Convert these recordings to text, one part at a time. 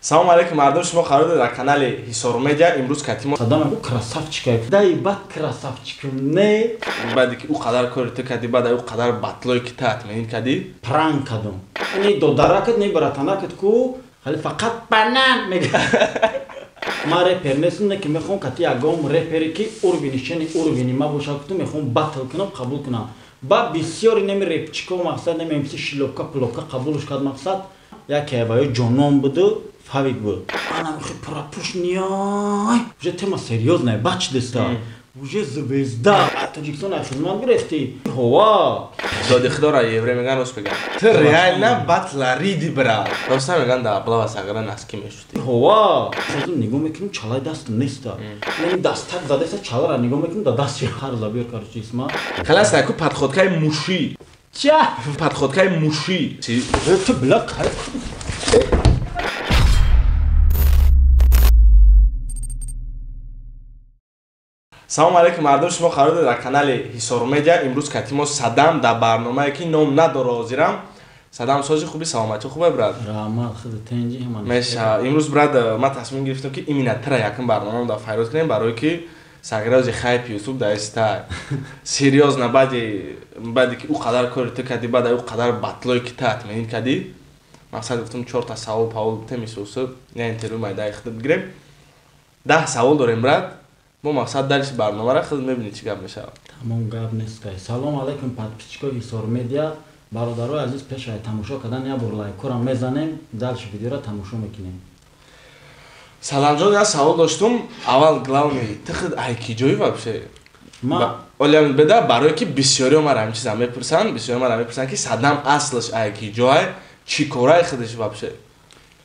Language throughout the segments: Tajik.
Салом алейкум мардум, шумо қарор доред дар канали Ҳисор Медиа. Имрӯз кати мо Садам аку красавчик. Дай бад красавчик не. Баъди ки ӯ қадар кори ту кардӣ, баъд ӯ қадар батлое ки ту атманин кардӣ. Пранк кардам. Не додаракат, не братанакат ку, хали фақат банан мега. Ман репер нестам, не ки мехоҳам кати ягон репере ки уровени шени уровени ма бошад, куту мехоҳам батл кунам, қабул кунам. Ба бисёри неми репчико мақсад, неми МС шилопка пулопка қабулш кард мақсад. Яке ва ҷонон буду, Фавик буд. Ана мехи пурапуш ниай. Уже тема серьёзная, бач деста. Уже звезда. Тоҷикистон ай хизмат гирифти. Ҳова. Доди худоро евре меган, рост меган. Ту реально батла риди бра. Рост меган, да блава сагара наски мешути. Ҳова. Созум нигоҳ мекунам, чалай дастам неста. Яъне дастак задаеста, чалара нигоҳ мекунам, да дасти қарза биёр, короче, исма. Халас, аку подходкаи муши. Ча? Подходкаи муши. Ту била кай. Салом алейкум мардум, шумо қарор доред дар канали Ҳисор Медиа. Имрӯз кати мо Садам дар барномае ки ном надора ҳозирам. Садам, сози хуби, саломатӣ хубе, брат? Раҳмат, худ тенҷи ҳаман. Меша, имрӯз брат ман тасмим гирифтам ки именно тра якум барномаам дар файрод кунем, барое ки сагрази хайп Ютуб дар иста. Серьёзно, баъди ки ӯ қадар кори ту кардӣ, баъд ӯ қадар батлое ки ту атманин кардӣ, мақсад гуфтам чорта савол павол темисусу, я интервю майдаи худ бигирем. 10 савол дорем, брат. Мо мақсад дарси барномаро худ мебинӣ чӣ гап мешавад. Тамом, гап нест. Салом алейкум подписчикои Ҳисор Медиа. Бародарои азиз, пеш аз тамошо кардан як бор лайкора мезанем, дальше видеоро тамошо мекунем. Саламҷон, як савол доштум. Аввал главный, ту худ ай ки ҷои вообще? Ма олям беда, барое ки бисёриё мара ҳамин чиза мепурсанд, бисёриё мара мепурсанд ки Садам аслаш ай ки ҷой, чӣ корай худаш вообще?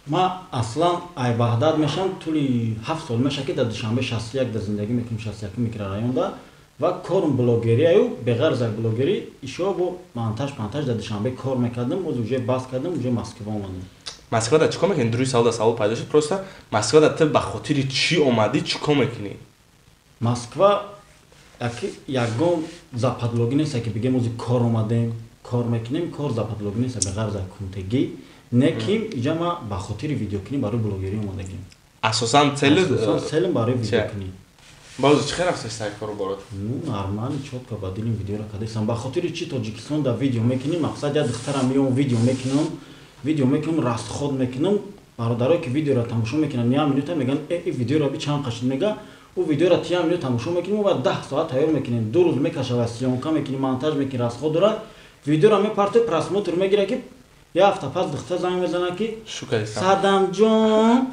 Ма аслан ай Ваҳдат мешам, тӯли 7 сол меша ки дар Душанбе 61 дар зиндагӣ мекунем, 61 микрорайонда ва корм блогерияю, беғарз аз блогерӣ ишо бо монтаж пантаж дар Душанбе кор мекардам, боз уже бас кардам, уже Москва омадам. Москва дар чӣ кор мекунӣ? Дуруи савол дар савол пайдо шуд, просто Москва дар ту ба хотири чӣ омадӣ, чӣ кор мекунӣ? Москва ягон западлогӣ нест, ки бигем ози кор омадем, кор мекунем, кор западлогӣ нест, беғарз аз кунтегӣ. Не ким иҷа ма ба хотири видеокунӣ барои блогерӣ омадагим. Асосан цели асосан целим барои видеокунӣ. Боз чӣ хел рафтаи сай кору борот? Ну, нормально, чётко ба дилим видеоро кардасам. Ба хотири чӣ Тоҷикистон дар видео мекунем? Мақсад як духтарам меом видео мекунам, видео мекунам, растход мекунам. Бародарое ки видеоро тамошо мекунанд, як минута мегӯянд, э, ин видеоро би чанд қашид мега? Ӯ видеоро ти як минут тамошо мекунем ва 10 соат тайёр мекунем. 2 рӯз мекашава, съёмка мекунем, монтаж мекунем, растход дорад. Видеоро мепартои, просмотр мегирад ки як ҳафта пас духтар занг мезанад ки Садамҷон,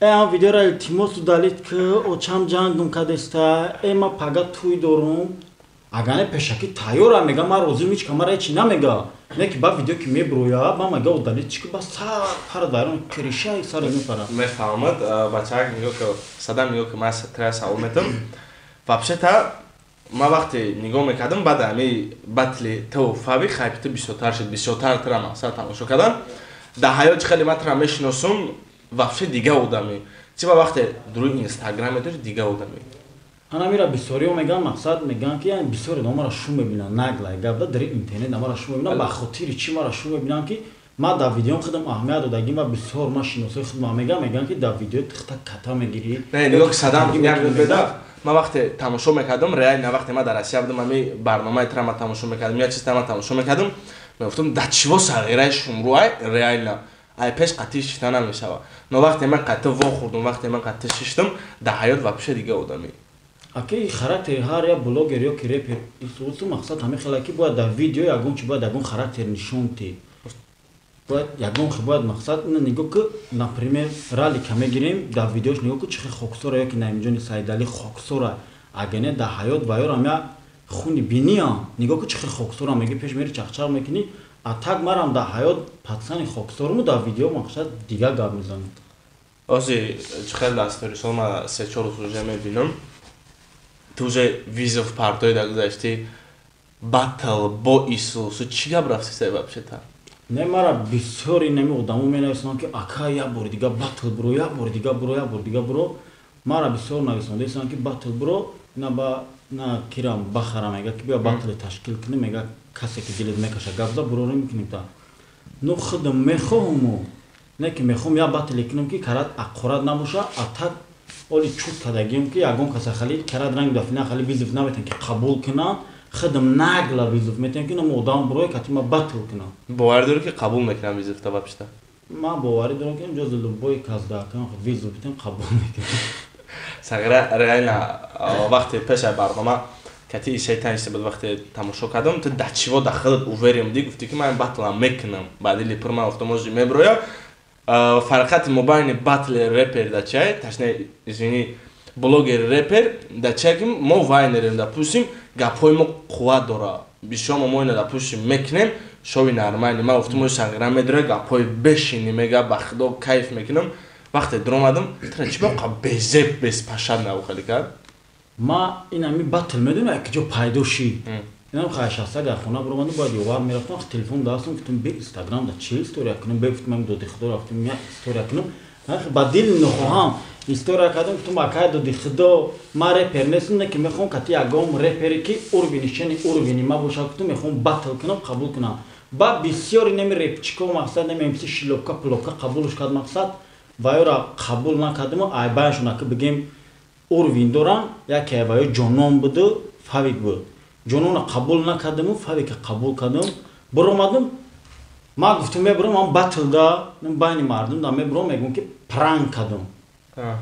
э ам видеоро илтимос удалит ки очам ҷангум кардеста, э ма пага тӯй дорум. Агар не пешакӣ тайёрам, мега ман розим, ҳеч камара ҳечи намега. Не ки ба видео ки меброя, ба мега удалит чи ки ба сар пара дайрон кришаи сар мепара. Мефаҳмад, бачаак нигоҳ ки Садам нигоҳ ки ман тра савол метам. Вообще-то ман вақте нигоҳ мекардам, баъд ҳами батли ту Фави хайпи ту бисёртар шуд, бисёртар тура мақсад тамошо кардам. Дар ҳаёт хеле ман тура мешиносум, вообще дига одамӣ. Чи ба вақте дуруи Инстаграм медори дига одамӣ. Ана мира бисёриё мегӯянд, мақсад мегӯянд ки бисёре мара шум мебинанд, наглай гап да дар интернет мара шум мебинанд. Ба хотири чӣ мара шум мебинанд ки ман дар видеом худам аҳамият додагим ва бисёр ман шиносои худам мегӯям, мегӯянд ки дар видео тихта ката мегирӣ. Не, нигоҳ Садам як беда. Ман вақте тамошо мекардам, реально вақте ман дар Россия будам, ҳами барномаи тра ман тамошо мекардам, як чиз тра ман тамошо мекардам, мегуфтам да чиво сағираи шумруай, реально ай пеш қатӣ шишта намешава. Но вақте ман қатӣ вохӯрдум, вақте ман қатӣ шиштам, дар ҳаёт вообще дига одамӣ. Аки характери ҳар як блогер ё ки репер исусу мақсад ҳамин хела ки бояд дар видео ягон чи бояд ягон характер нишон тӣ. Бояд ягон хи бояд мақсад ина нигоҳ ки, например, ралика мегирем, дар видеош нигоҳ ки чӣ хел хоксора ё ки Наимҷони Саидалӣ хоксора. Агар не дар ҳаёт ва ёрам як хуни биниям, нигоҳ ки чӣ хел хоксора меги, пеш мери чақчақ мекунӣ, а так марам дар ҳаёт пацани хоксоруму дар видео мақсад дига гап мезанам. Ози чӣ хел дар сторисҳо ман се-чор рӯз уже мебинам, ту уже визов партои дар гузаштӣ батл бо Исусу чӣ гап рафти сай вообще-то? Не, мара бисёри неми одамо менависанд ки ака як бори дига батл буро, як бори дига буро, як бори дига буро. Мара бисёр нависондаистанд ки батл буро, на ба на кирам бахара мега ки биё батле ташкил кунем, мега касе ки дилет мекаша гап за буро мекунем та. Ну худам мехоҳуму Не ки мехоҳам я батле кунам, ки карат аққорат набоша, а так оли чут кардагием, ки ягон каса хали карат ранг дафина хали вызов наметан, ки қабул кунам. Худам нагло вызов метиҳам, ки намо одам буроя, кати ма батл кунам. Боварӣ дорӣ, ки қабул мекунам вызов та вообще-то? Ман боварӣ дорам, ки ҷози любой кас дакам вызов битем, қабул мекунам. Сағира, реально вақте пеша барнома кати исай таништа буд, вақте тамошо кардам, ту да чиво да худат уверен будӣ, гуфтӣ, ки ман батлам мекунам ба дили пур, ман гуфтам, ожи меброя. Фарқати мобайни батли репер да чай, точнее, извини, блогер репер да чай, ки мо вайнерем, допустим, гапҳои мо қувват дора бисёр, мо ина, допустим, мекунем шови нормальный. Ман гуфтам, мо Сағира медора, гапҳои бешини мега, ба худо, кайф мекунам. Вақте дуромадам, тра чи боқа безеб беспашад навхали кард. Ма ин ами батл медонам як ҷо пайдо шид. Инам хай шахса дар хона буромадам, бояд ёвар мерафтам, телефон дастам, гуфтам, бе Инстаграм да чи история кунам, бе гуфтам, доди худо рафтам, я история кунам. Ба дил нахоҳам история кардам, гуфтам, акай доди худо, ма репер нестам, не ки мехоҳам кати ягон репере, ки уровени шени уровени ма боша, гуфтам, мехоҳам батл кунам, қабул кунам. Ба бисёри неми репчико, мақсад, неми мси шилопка пулопка қабулш кард, мақсад, ваёра қабул накардиму айбаашона ки бигем уровень дорам, яке ваё Ҷонон буду, Фавик буд. Ҷонона қабул накардиму Фавика қабул кардам. Буромадам, ма гуфтам, мебурам ман батлда байни мардум да мебурам, мегӯм, ки пранк кардам.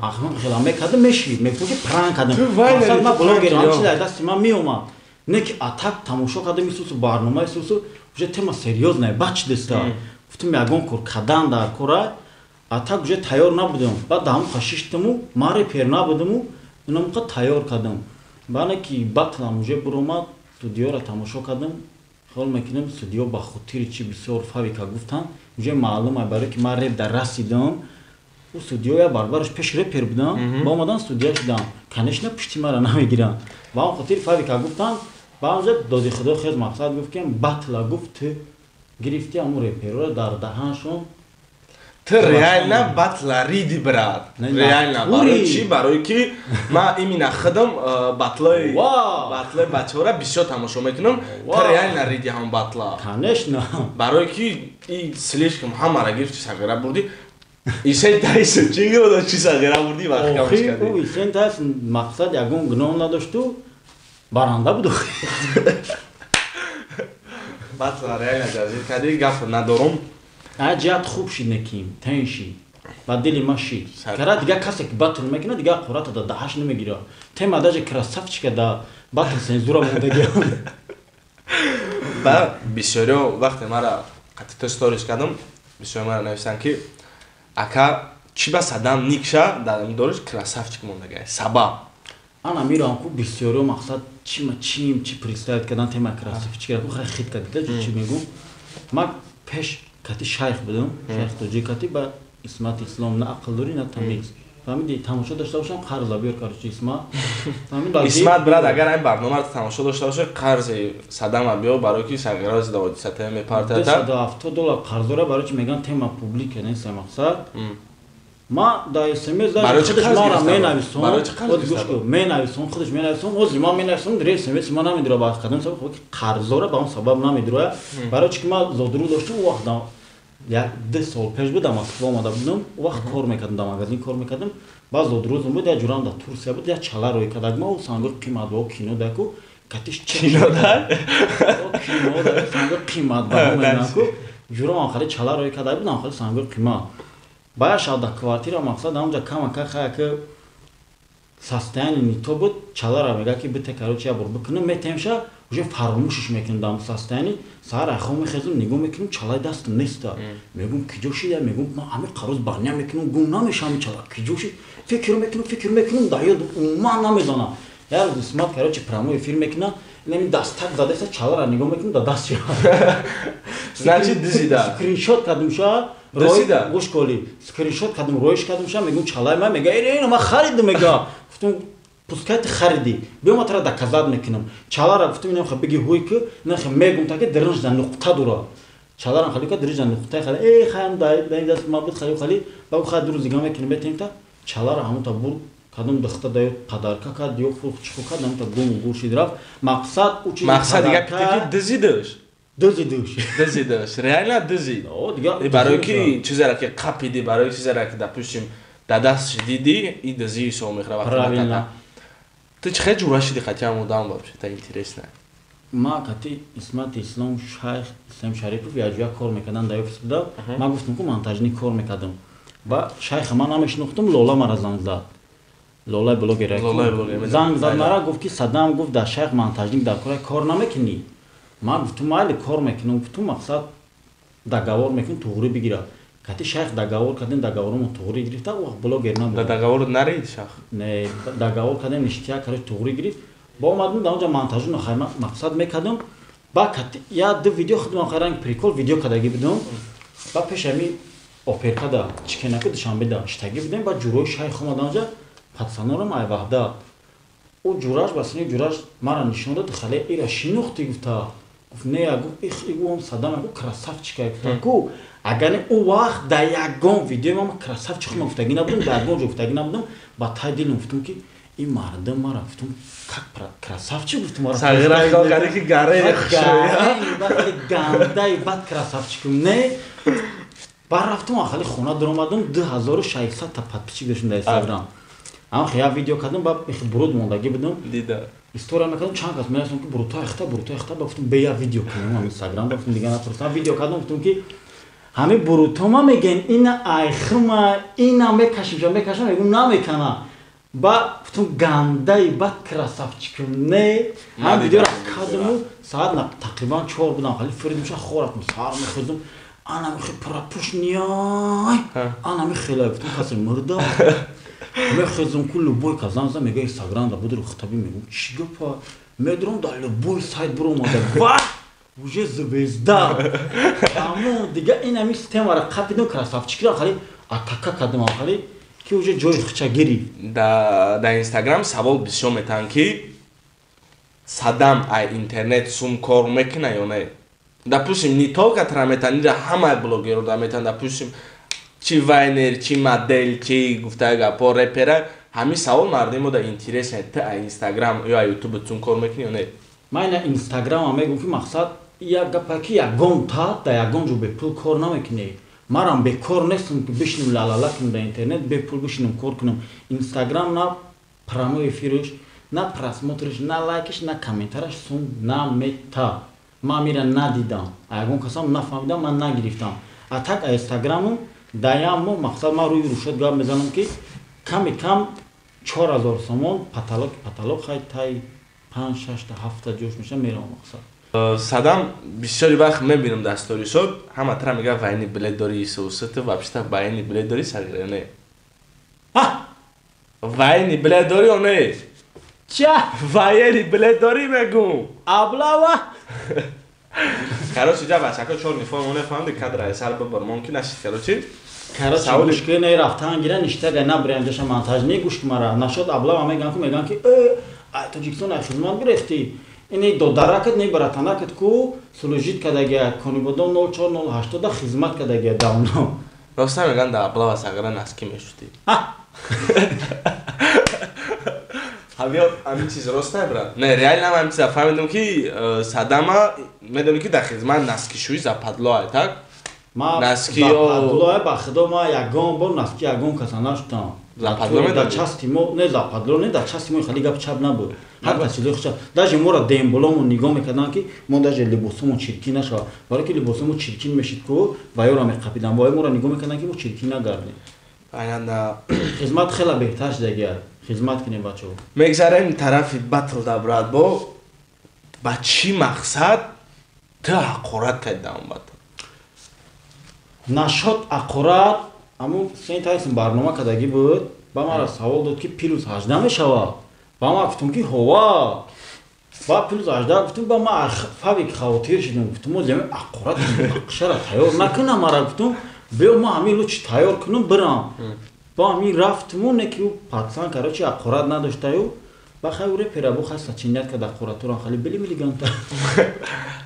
Ахман хела мекардам, мешид, мегуфтам, ки пранк кардам. Мақсад, ма блогерам, ҳам чиз дасти ман меомад. Не ки атак тамошо кардам, исусу барнома, исусу уже тема серьёзная бач деста. Гуфтам, ягон кор кардан дар кора, атак уже тайёр набудам. Баъд даҳам хашиштаму ман репер набудаму инамқа тайёр кардам. Баъне ки батлам уже буромад, студиёро тамошо кардам, хиёл мекунам, студиё ба хотири чи бисёр Фавика гуфтанд, уже маълум ай, барое ки ман реп дар расидам, ӯ студиё я барбараш пеш репер будам, ба омадан студия шудам, конечно, пушти мара намегиранд, ба он хотир Фавика гуфтанд. Ба онҷа доди худо хез, мақсад, гуфт, ки батла, гуфт, ту гирифти ҳамун репероро дар даҳаншон. Ту реально батла риди, брат, реально. Барои чӣ? Барои ки ман именно худам батлои бачаҳоро бисёр тамошо мекунам. Ту реально риди ҳамон батла. Конечно. Барои ки и слишком ҳамаро гирифти, Сағира бурди. Исен Тайсон чӣ гуфт, чи Сағира бурди ва ҳикамаш кардӣ? Ӯ Исен Тайсон, мақсад, ягон гуноҳ надошту баранда буду. Батла реально ҷазир кардӣ, гап надорум. Ҷиҳат хуб шид, неким тен шид, ба дили ма шид. Кара дигар касе ки батл мекунад, дигар қурата да даҳаш намегира. Тема даже красавчика да батл цензура мондагиам. Ба бисёриё вақте мара қати то сторис кардам, бисёр мара нависанд, ки ака, чӣ ба Садам никша дар дориш красавчик мондагай, сабаб? Ана мирам ку, бисёриё, мақсад, чима чим чи представить кардан тема красавчик ку, хай хит кардида. Чӣ мегум, ма пеш кати шайх будам, шайх тоҷик кати ба Исмат Ислом, на ақл дорӣ, на тамиз, фаҳмиди? Тамошо дошта бошам, қарза биёр, короче, Исмат. Исмат, брат, агар ин барномаро тамошо дошта бошӣ, қарзи Садама биё, барои ки Сағира зидаводисата мепартата. $270 қарздора, барои чи меган тема публика нест, мақсад. Ма да смс даже худаш мара менависон, менависон, худаш менависон, ҳозир ма менависон, дре смс ма намедура, ба қадам сабаб ки қарздора, ба он сабаб намедура, барои чи ки ма зодрӯ доштам, он вақт як 2 сол пеш буд, дар Москва омада будам, он вақт кор мекардам, дар магазин кор мекардам. Баъд зодрӯзам буд, як ҷурам дар Турсия буд, як чала рӯй кардаг, ма сангои қиматбаҳо кино даку катиш. Кино да? Кино да, сангои қиматбаҳо менаку, ҷурам хали чала рӯй кардаг буд, хали сангои қимат. Ба як шаб дар квартира, мақсад, ҳамҷа камака хаяки состояние не то буд, чалара мега, ки бите, короче, як бор бикунам, метемша, уже фаромӯшиш мекунам. Дар состояние саҳар айхом мехезам, нигоҳ мекунам, чалаи дастам неста. Мегӯм, киҷо шида? Мегӯм, ман ҳами қароз барня мекунам, гум намешам, чала киҷо шид? Фикр мекунам, фикр мекунам, дар ёд умуман намезанам. Як рӯз Исмат, короче, прямой эфир мекунам, инами дастак задаеста, чалара нигоҳ мекунам, дар даст. Значит, дизида. Скриншот кардам ша, гӯш коли, скриншот кардам, роиш кардам ша, мегӯм, чалаи ман. Мега, ина ман харидам. Мега, гуфтам, пускай ты хариди, биё, ма тара доказать мекунам. Чалара гуфтам, инам ха биги ҳуй ки ина ха мегум, таки диринж да нуқта дора. Чаларам хали ка диринж да нуқта хали, э хаям дай даст ма буд, хали хали ба хай дуруз дига мекунем, бетем та чалара ҳамон та бур кадом духта да подарка кард ё худ чӣ кард, ҳамон та гум гур шид, рафт. Мақсад, мақсад, дига ки дизидаш. Дузидуш. Дузидуш. Реально дузид. Барои ки чизеро ки қапиди, барои чизеро ки, допустим, да дастш диди, и дузии ҳисоб мехӯра вақти. Правильно. Ту чӣ хел ҷура шиди қати ҳам одам вообще? Это интересно. Ма кати Исмати Ислом, шайх Ислом Шарипов якҷоя кор мекардам, дар офис буда. Ма гуфтам, ку монтажник кор мекардам. Ва шайха ман намешинохтам, Лола мара занг зад. Лолаи блогер. Занг зад мара, гуфт ки Садам гуфт, дар шайх монтажник дар кора, кор намекунӣ? Ман гуфтум, майли, кор мекунам. Гуфтум, мақсад, договор мекунем, туғрӣ бигира. Кати шайх договор кардем, договормо туғрӣ гирифта, вақт блогер набуд. Да договор нарид шайх? Не, договор кардем, ништяк, короче, туғрӣ гирифт. Ба омадем, дар онҷа монтажуно мақсад мекардем. Ба кати я ду видео худман хайранг прикол видео кардагӣ будем. Ба пеш ҳами оперкада чикенаку Душанбеда иштагӣ будем, ба ҷурои шайх омад онҷа, пацанорам ай Ваҳдат. Ӯ ҷураш ба сини ҷураш мара нишон дод, хале ира шинохтӣ, гуфта. Гуфт, не, гуфт, их игуам Садам, гуфт, красавчик, гуфта, ку агар не ӯ вақт дар ягон видеои ман красавчик худам гуфтагӣ набудам, дар ягон ҷо гуфтагӣ набудам. Ба тай дилам гуфтам, ки ин мардум мара, гуфтум, как красавчик гуфтум мара. Сағира хиёл кардӣ, ки гараи гандаи бад красавчикум, не. Баъд рафтум, ахали хона даромадам, 2600 та подписчик доштем дар Инстаграм. Ам я видео кардам, ба буруд мондагӣ будам. Дида. История мекардам, чанд кас мерасам, ки бурута эхта, бурута эхта, ба гуфтум, бе я видео кунем Инстаграм, ба гуфтум, дига напурсам. Видео кардам, гуфтум, ки ҳами бурутома мегӯен, ина айхима, ина мекашим, ша мекашам, мегӯм, намекана. Ба гуфтум, гандаи бад красавчикум, не. Ҳам видеоро кардаму соат тақрибан 4 будам, хали фиридим, ша хор рафтам, саҳар мехезум, ана мехе прапуш ниай, ана мехела, гуфтум, касе мурда. Мехезум, ку любой ка занг зад, мега, Инстаграм да будро хитаби, мегум, чӣ гапа? Медурам, дар любой сайт буромада, ва уже звезда. Тамом, дига ин ҳами системаро қапидам, красавчикро хали атака кардам, хали ки уже ҷои хича гирифт. Да Инстаграм савол бисёр метаҳанд, ки Садам ай интернет сум кор мекуна ё не. Допустим, не только тра метаҳанд, ира ҳамаи блогерро да метаҳанд, допустим, чи вайнер, чи модел, чи гуфтаи гапо, репера. Ҳамин савол мардуми мо да интересно: ту ай Инстаграм ё ай Ютуб сум кор мекунӣ ё не? Ман ина Инстаграма мегӯм, ки мақсад, як гапа, ки ягон та дар ягон ҷо бепул кор намекунӣ. Марам бекор нестам, ки бишинам, лалала кунам дар интернет, бепул бишинам, кор кунам. Инстаграм на прямой эфирш, на просмотрш, на лайкиш, на комментараш сум намета. Ман мира надидам, ягон касам нафаҳмидам, ман нагирифтам. А так инстаграмум дар як моҳ, мақсад, ман рӯи рушод гап мезанам, ки ками кам 4000 сомон потолок, потолок, хай тай панҷ, шашта, ҳафта ҷош меша, меравам, мақсад. Садам, бисёри вақт мебинам дар сторисот, ҳама тара мега, военный билет дори, исусу. Вообще военный билет дори, сағира, ё не? Военный билет дори ё не? Ча? Военный билет дори, мегум. Аблава. Короче, ҷа бачако чорни форма нефаҳмди, кадра сар бибар, мумкин нашид, короче. Короче, гӯш ки, рафтан гира, ништага набирам, ҷаша монтаж не, гӯш ки, мара нашод аблава меган, ку меган, ки э ай Тоҷикистон ай хизмат гирифтӣ, ини додаракат, не, братанакат ку служить кардагия, Конибодом 0408 да хизмат кардагия давно. Роста меган, да аблава сағира носки мешудӣ. Ҳамиё ҳамин чиз роста, брат? Не, реально ҳамин чиза фаҳмидам, ки Садама медонӣ, ки дар хизмат носкишӯӣ западло ай, так? Носки западло, ба худо, ма ягон бор носки ягон каса нашудам. Западло дар части мо не, западло не, дар части мо хеле гап чап набуд. Ҳар кас чизои худша, даже моро демболомон нигоҳ мекарданд, ки мо даже либосомон чиркин нашавад, барое ки либосомо чиркин мешид ку ваёро меқапиданд, ваё моро нигоҳ мекарданд, ки мо чиркин нагардем. Айнан. Хизмат хеле беҳтар шудагия, хизмат кунем, бачаҳо. Мегзарем тарафи батл да, брат. Бо ба чӣ мақсад ту ҳақорат карди дар он батл? Нашод ҳақорат, аммо сентайсм барнома кардагӣ буд, ба мара савол дод, ки плюс 18 мешавад. Ба ман гуфтум, ки ҳова, ба плюс 18 гуфтум. Ба ман фавик хавотир шудам, гуфтум, мо зами ҳақорат нақшара тайёр накунам, мара гуфтум, биё, ма ҳамин лучи тайёр кунам, бирам. Ба ҳамин рафтиму, не ки ӯ пацан, короче, ҳақорат надоштаю, ба хай ӯ репера бо хай сочинять кард ҳақоратурам, хали били милиганта.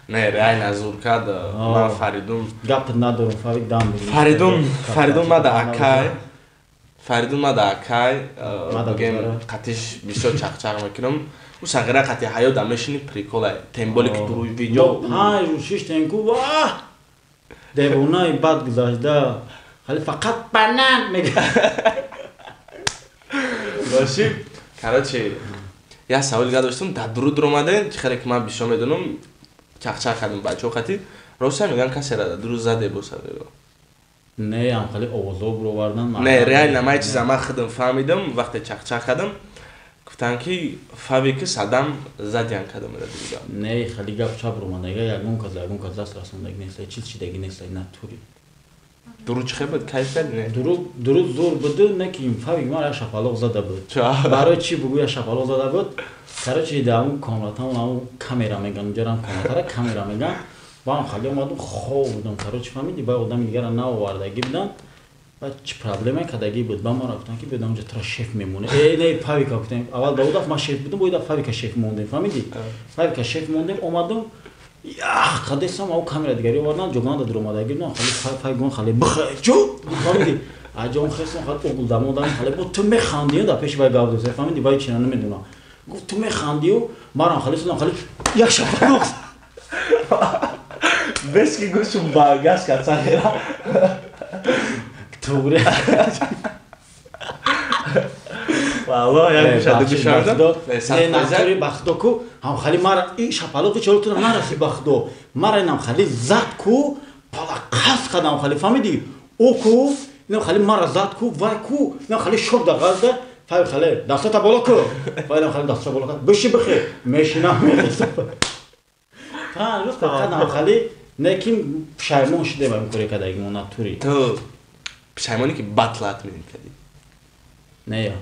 Не, реально зур кард. Ман Фаридун гап надорам, Фавик дам. Фаридун, Фаридун мада акай. Фаридун ма да акай, бигем, қатиш бисёр чақчақ мекунам. Ӯ Сағира қати ҳаёт да мешини, прикол, тем более ки дуруи видео. 5 рӯз шиштем ку, ваҳ! Девонаи бад гузашта. Хали фақат банан мега. Боши, короче, як савол дига доштам, дар дуруд омадем, чӣ хеле ки ман бисёр медонам, чақчақ кардем бачаҳо қати. Ростия мегӯям, касера дар дуруд заде бо Сағиро? Не, ам хали овозҳо буровардан. Не, реально ман чиза ман худам фаҳмидам, вақте чақчақ кардам, гуфтанд ки Фавики Садам задиян кардам дига. Не, хали гап чап ромадага, ягон кас даст расондаги нест, чиз чидаги нест, натури. Дуруд чӣ хел буд, кайф кардӣ, не? Дуруд зур буду, не ки Фавик ман як шапалоқ зада буд. Барои чӣ бугӯ як шапалоқ зада буд? Короче, дар ҳамун комнатамон ҳамун камера меган, унҷарам комнатара камера меган. Баам хали омадум, хоб будам, короче, фаҳмидӣ, ба одами дигара наовардагӣ будам. Баъд чӣ проблема кардагӣ буд, ба мара гуфтанд, ки биёд онҷа тура шеф мемонӣ. Э, не, Фавика гуфтем. Аввал ба даф ман шеф будам, бо даф Фавика шеф мондем, фаҳмидӣ? Фавика шеф мондем, омадум, ях кадесам, ав камера дигари овардан, ҷоганда дуромадагӣ будам, хали Фавик хали бихе чу, фаҳмидӣ? Аҷон хесам, хали угулдам одам, хали бо ту механдӣ, дар пеши вай гап дӯст, фаҳмидӣ, вай чина намедонам. Гуфт, ту механдию, марам хали судам, хали як шапалоқ. Бес ки гӯшум ба гаш кард Сағира. Туғри. Валлоҳ, як гӯша ду гӯша. Не, натури, ба худо ку, ҳам хали мара и шапалоқи чоло ту нараси, ба худо. Мара инам хали зад ку, пала қас кардам хали, фаҳмидӣ? Ӯ ку, инам хали мара зад ку, вай ку, инам хали шок да ғазда, фай хали дастата боло ку. Вай инам хали дастата боло кард. Биши бихе. Мешинам, мехестам. 5 рӯз фақат ҳам хали не ки пушаймон шудем ам коре кардагимо натури. Ту пушаймоне ки батлат меин кардӣ? Не, я.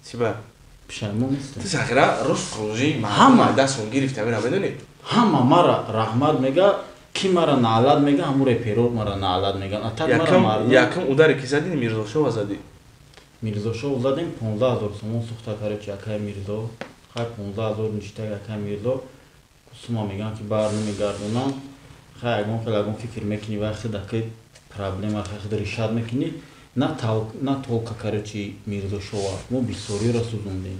Чӣ ба? Пушаймон нестам. Ту Сағира рост рӯзии Ҳама. дастон гирифта, мера медонӣ? Ҳама мара раҳмат мега, ки мара наълат мега, ҳамун реперо мара наълат меган. А так мара Якум мардум якум ударе ки задӣ, Мирзошова задӣ. Мирзошов задем, 15 000 сомон сӯхта, короче, акай Мирзо. Хай, 15 000 ништа, акай Мирзо. Сума меган ки бар намегардонам. Хай, ягон хел ягон фикр мекунӣ, вай худ аки проблема, хай худ решать мекунӣ. На только, короче, Мирзошова. Мо бисёриро сӯзондем.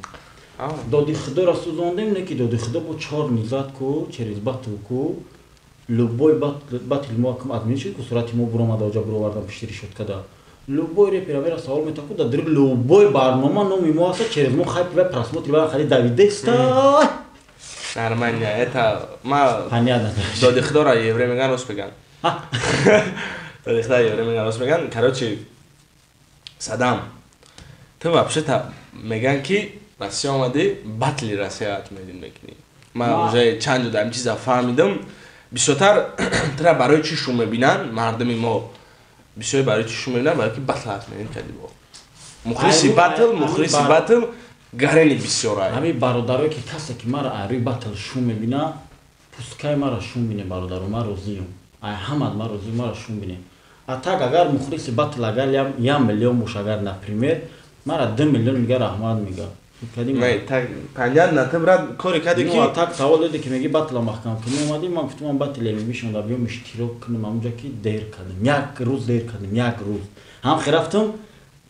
Доди худоро сӯзондем, не ки доди худо бо чор низад ку, через батл ку, любой батл мо акм админ шуд ку, сурати мо буромада, оҷа буровардан пишти решёткада. Любой репера мера савол мета ку, дар любой барнома номи мо аста, через мо хайп ва просмотр ва хали давидеста. Нормально, это ма Понятно. Доди худоро евре меган, рост меган. Доди худоро евре меган, рост меган. Короче, Садам, ту вообще-то меган ки Россия омадӣ, батли Россия медин мекунӣ. Ман уже чанд ҷо дар ин чиза фаҳмидам. Бисёртар тура барои чӣ шум мебинанд мардуми мо? Бисёр барои чӣ шум мебинанд? Барои ки батл ҳат медин кардӣ бо. Мухлиси батл, мухлиси батл гарени бисёрай. Ҳамин бародарое ки касе ки мара ай рӯи батл шум мебина, пускай мара шум бине, бародаро, ман розиюм. Ай ҳамат ман розиюм, мара шум бине. А так агар мухлиси батл агар 1 миллион боша, агар, например, мара 2 миллион мега, раҳмат мега. Не, так понятно, ты, брат, кори кади ки Ну, а так савол доди ки меги батла маҳкам кунӣ омадӣ, ман гуфтам, ман батл мебишонда биём иштирок кунам ҳамунҷа ки дер кардем. Як рӯз дер кардем, як рӯз. Ҳам хе рафтам,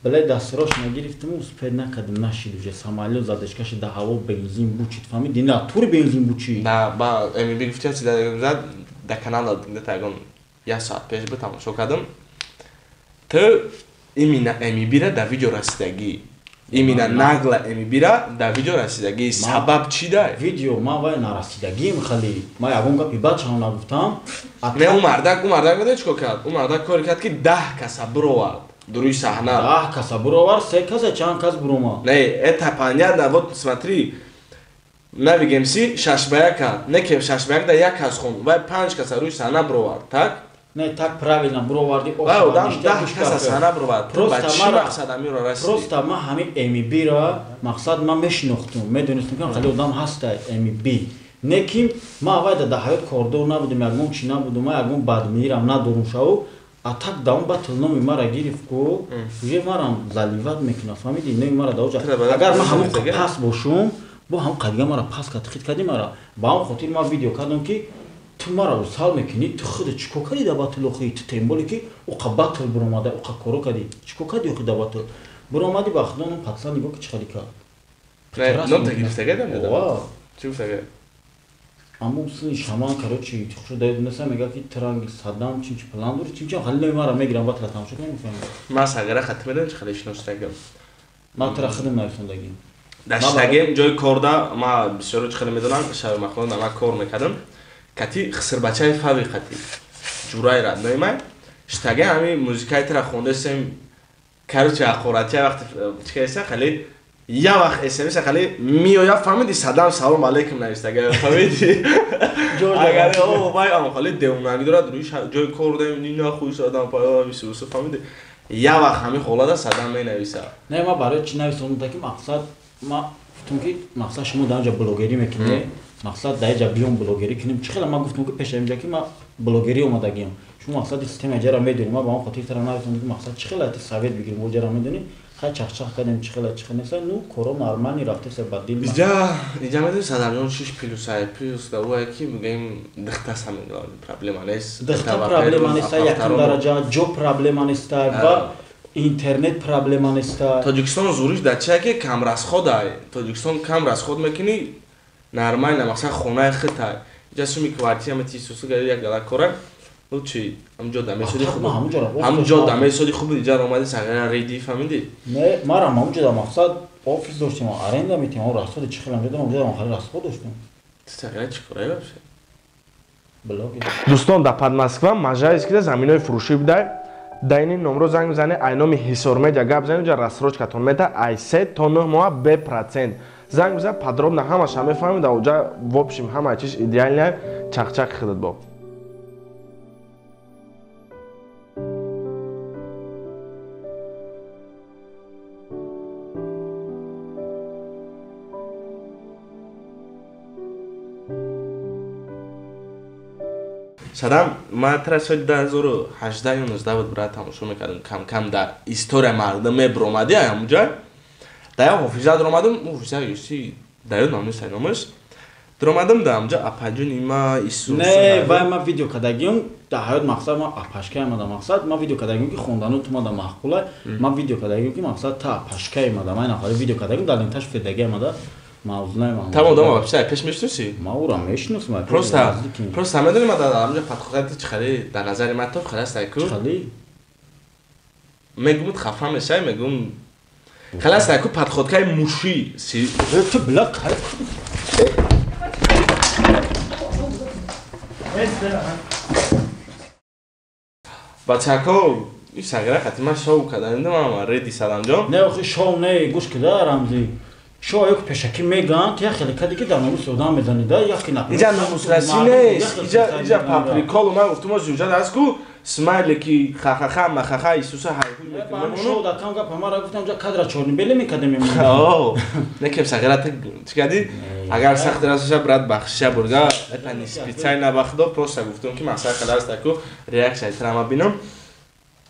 бале, дастрош нагирифтам, успеть накардем, нашид уже самолёт задержка шид, да ҳаво бензин бучид, фаҳмидӣ? На тури бензин бучид. Да, ба МБ гуфти чи да канал да ягон як соат пеш буд, тамошо кардам. Ту именно МБ-ра дар видео расидагӣ. Именно нагло МБ-ра дар видео расидагӣ. Сабаб чӣ дай? Видео ман вай нарасидагим хали. Ман ягон гапи бад шав нагуфтам. Не, ӯ мардак медонӣ чӣ кор кард? Ӯ мардак коре кард, ки 10 каса бировард дуруи саҳна. 10 каса буровард, се каса, чанд кас буромад. Не, это понятно, вот смотри. Навик МС 6 ба 1 кард. Не ки 6 ба 1 да як кас хон. Вай панҷ каса рӯи саҳна бировард, так? Не, так правильно буроварди. Вай одам 10 каса саҳна бировард. Ту ба чӣ мақсад амиро расидӣ? Просто ман ҳамин МБ-ра мақсад ман мешинохтум, медонистам, ки хеле одам ҳаста МБ. Не ки ман аввал дар ҳаёт кордор набудам, ягон чӣ набудам, ман ягон бадмирам надорум шаву. А так да он батл номи мара гирифт ку, уже марам заливать мекунад, фаҳмидӣ? Номи мара да оҷа. Агар ман ҳамон пас бошум, бо ҳамон қадига мара пас кард, хит кардӣ мара. Ба ҳамон хотир ман видео кардам, ки ту мара усал мекунӣ, ту худат чӣ кор кардӣ дар батл охи? Ту темболе ки уқа батл буромада, уқа коро кардӣ, чӣ кор кардӣ охи дар батл? Буромади ба худо он пацан нигоҳ ки чӣ хеле кард. Не, ном та гирифтага дам дада. Чӣ гуфтага? Аммо сини шаман короче хушу даёд неса мега ки транг садам чимчи план дори чимчи хали номи мара мегирам батла тамошо кунам мефаҳмам. Ман сагара хат медонам чӣ хеле шиносдагам. Ман тра худам нависондагим. Даштагем ҷои корда ма бисёро чӣ хеле медонам шаби махлон ма кор мекардам. Кати хисрбачаи фави қати ҷураи раднои май штаге ҳами музикаи тра хондасем короче ҳақоратия вақти чӣ кардеса хеле я вақт смс хеле меоя фаҳмиди садам салом алейкум навистага фаҳмиди агар о вай ам хеле девонагӣ дорад рӯи ҷои кор даем нина хуй садам паё висусу фаҳмиди я вақт ҳами ҳолата садам менависа. Не ма барои чӣ нависондам ки мақсад ма гуфтам ки мақсад шумо дар онҷа блогерӣ мекунед мақсад дар инҷа биём блогерӣ кунем чӣ хела ма гуфтам ки пеша инҷа ки ма блогерӣ омадагиам шумо мақсади система ҷара медонӣ ма ба он хотир тара нависондам ки мақсад чӣ хела совет бигирем ҷара медонӣ хай чахчах кардем чӣ хела чӣ хела ну коро нормални рафтеса ба дил. Иҷа медонӣ садамҷон чиш плюсай плюс да ӯ ки мегӯем дихта сами проблема нест. Дихта проблема нест якум дараҷа ҷо проблема нест ва интернет проблема нест. Тоҷикистон зуриш дар чия ки кам расход ай. Тоҷикистон кам расход мекунӣ нормально мақсад хонаи хитай. Иҷа суми квартира мети сусу гари як гала кора. Лучи ҳамҷо дамесоди хуб. Ҳамҷо дамесоди хуб иҷа омади сагара реди фаҳмиди? Не, марам ҳамҷо да мақсад офис доштем, аренда метем, он расходи чӣ хел ҳамҷо дам, ҳамҷо дам хеле расход доштем. Ту сагара чӣ корай вообще? Блогер. Дӯстон, дар Подмосква Можайскида заминои фурӯшӣ будай. Дар ин номро занг мезанед, ай номи Ҳисор Медиа гап занед, ҷа рассрочкатон мета ай 3 то 9 моҳа бе процент. Занг мезанед, подробно ҳамаша мефаҳмед, дар в общем ҳама чиз идеально чақчақ хидат бо. Садам, ман тра соли 2018 ё 19 буд брат тамошо мекардам, кам-кам дар история мардум мебромади ҳамунҷа. Дар як ҳофиза даромадам, ҳофиза юси дар ёд намест номаш. Даромадам дар ҳамунҷа апаҷони ма Исус. Не, вай ма видео кардагиам, дар ҳаёт мақсад ма апашкаи омада мақсад, ма видео кардагиам ки хондану ту мада маъқула, ма видео кардагиам ки мақсад та апашкаи омада, ман нафари видео кардагиам дар ленташ федаги омада. Мавзунаи ман. Там одам вообще пеш мешносӣ? Ма ура мешносам. Просто медонӣ ма дар ҳамунҷа подход чӣ хеле дар назари ман то хеле аст ку? Хеле? Мегӯм хафа мешавӣ, мегӯм хеле аст ку подходкаи мушӣ. Ту бля кайф. Бачако, ин сагра хати ман шоу кардам, ман реди садамҷон. Не, охи шоу не, гӯш кида Рамзӣ. Шоу як пешакӣ меган, ту як хеле кади ки дар номус одам мезанӣ да, як ки иҷа номусрасӣ нест, иҷа паприколу ман гуфтум ози уҷа даст ку смайле ки хахаха махаха Исуса ҳайҳуй мекунам. Шоу да кам гап мара гуфтам ҷа кадра чорни беле мекардем. О, не кем сагра ту чӣ кардӣ? Агар сахт расоша брат бахшиша бурга, это не специально ба худо просто гуфтум ки мақсад хеле аст ку реаксияи тра ма бинам.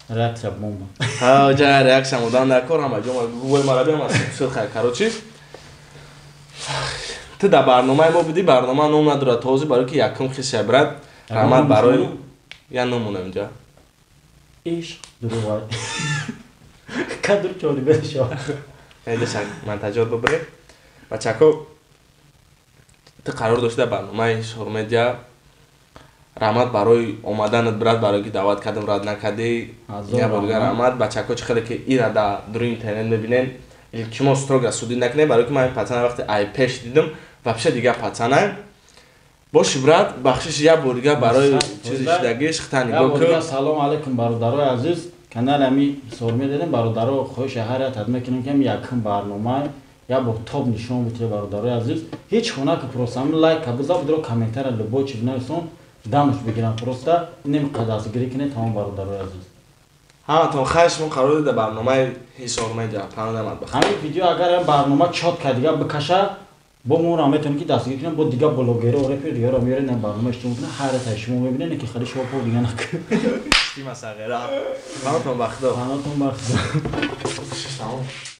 Реаксия бомба. Ҳа, ҷа реаксия модан дар кор ҳама ҷо вой мара биям аз хай короче. Ту дар барномаи мо будӣ, барнома ном надорад то ҳозир барои ки якум хисия брат раҳмат барои я ном монам инҷа. Ишқ дурӯғай. Кадр чори бешо. Эдеша монтажёр бибирем. Бачако ту қарор дошти дар барномаи Ҳисор Медиа. Раҳмат барои омаданат брат, барои ки даъват кардам рад накардӣ. Я бурга раҳмат. Бачако чӣ хеле ки ира дар дуруи интернет мебинен. Илтимос строго судӣ накунед, барои ки ман ин пацана вақте ай пеш дидам, вообще дигар пацана. Боши брат, бахшиш я бурга барои чизи шидагиш хита нигоҳ кун. Салом алейкум бародарои азиз. Канали ами Ҳисор Медиа бародаро хоҳиш ҳар як тад мекунем ки ами якум барнома я бо топ нишон битре бародарои азиз. Ҳеҷ хона ки просто ами лайк биза бидро комментара любой чи бинависон дамаш бигирам просто нем қадасгирӣ кунед тамом бародарои азиз. Ҳаматон хайр, шумо қарор додед дар барномаи Ҳисор Медиа. Панорамад бахайр. Ҳамин видео агар барнома чётка дига бикаша, бо моро метавонем ки дастгирӣ кунем, бо дига блогерро, репер дигаро меорем дар барнома иштирок кунем. Ҳар яке шумо мебинед ки хеле шоу дига накунед. Тима сағира. Паноратон бахудо. Паноратон бахудо. Тамом.